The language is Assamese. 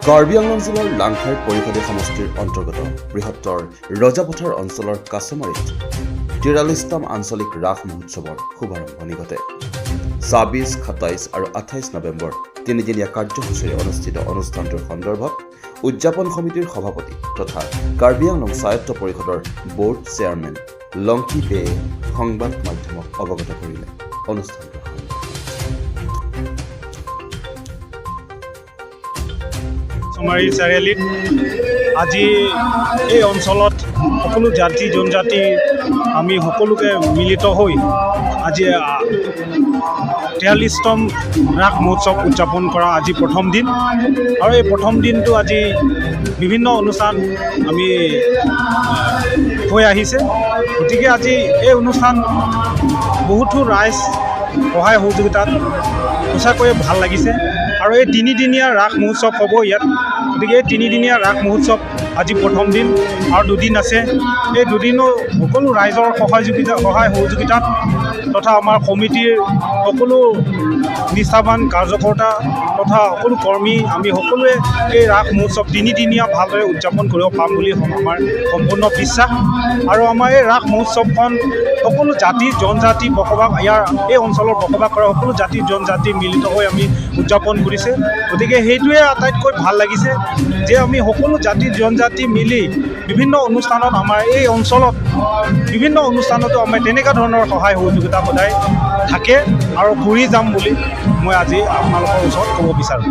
কাৰ্বি আংলং জিলাৰ লাংখাই পৰিষদীয় সমষ্টিৰ অন্তৰ্গত বৃহত্তৰ ৰজাপথাৰ অঞ্চলৰ কাছমাৰীত 43তম আঞ্চলিক ৰাস মহোৎসৱৰ শুভাৰম্ভণি ঘটে। 26, 27 আৰু 28 নৱেম্বৰ তিনিদিনীয়া কাৰ্যসূচীৰে অনুষ্ঠিত অনুষ্ঠানটোৰ সন্দৰ্ভত উদযাপন সমিতিৰ সভাপতি তথা কাৰ্বি আংলং স্বায়ত্ত পৰিষদৰ বৰ্ড চেয়াৰমেন লংকি বেয়ে সংবাদ মাধ্যমক অৱগত কৰিলে অনুষ্ঠানটোৰ সন্দৰ্ভত। চমাৰী চাৰিআলিত আজি এই অঞ্চলত সকলো জাতি জনজাতি আমি সকলোকে মিলিত হৈ আজি 43তম ৰাস মহোৎসৱ উদযাপন কৰা আজি প্ৰথম দিন। আৰু এই প্ৰথম দিনটো আজি বিভিন্ন অনুষ্ঠান আমি হৈ আহিছে। গতিকে আজি এই অনুষ্ঠান বহুতো ৰাইজ সহায় সহযোগিতাত সঁচাকৈয়ে ভাল লাগিছে। আৰু এই তিনিদিনীয়া ৰাস মহোৎসৱ হ'ব ইয়াত। গতিকে এই তিনিদিনীয়া ৰাস মহোৎসৱ আজি প্ৰথম দিন আৰু দুদিন আছে। এই দুদিনো সকলো ৰাইজৰ সহায় সহযোগিতাত তথা আমাৰ সমিতিৰ সকলো নিষ্ঠাবান কাৰ্যকৰ্তা তথা সকলো কৰ্মী আমি সকলোৱে এই ৰাস মহোৎসৱ তিনিদিনীয়া ভালদৰে উদযাপন কৰিব পাম বুলি আমাৰ সম্পূৰ্ণ বিশ্বাস। আৰু আমাৰ এই ৰাস মহোৎসৱখন সকলো জাতি জনজাতি বসবাস ইয়াৰ এই অঞ্চলত বসবাস কৰা সকলো জাতি জনজাতি মিলিত হৈ আমি উদযাপন কৰিছে। গতিকে সেইটোৱে আটাইতকৈ ভাল লাগিছে যে আমি সকলো জাতি জনজাতি মিলি বিভিন্ন অনুষ্ঠানত আমাৰ এই অঞ্চলত বিভিন্ন অনুষ্ঠানতো আমাৰ তেনেকুৱা ধৰণৰ সহায় সহযোগিতা সদায় থাকে আৰু কৰি যাম বুলি মই আজি আপোনালোকৰ ওচৰত ক'ব বিচাৰোঁ।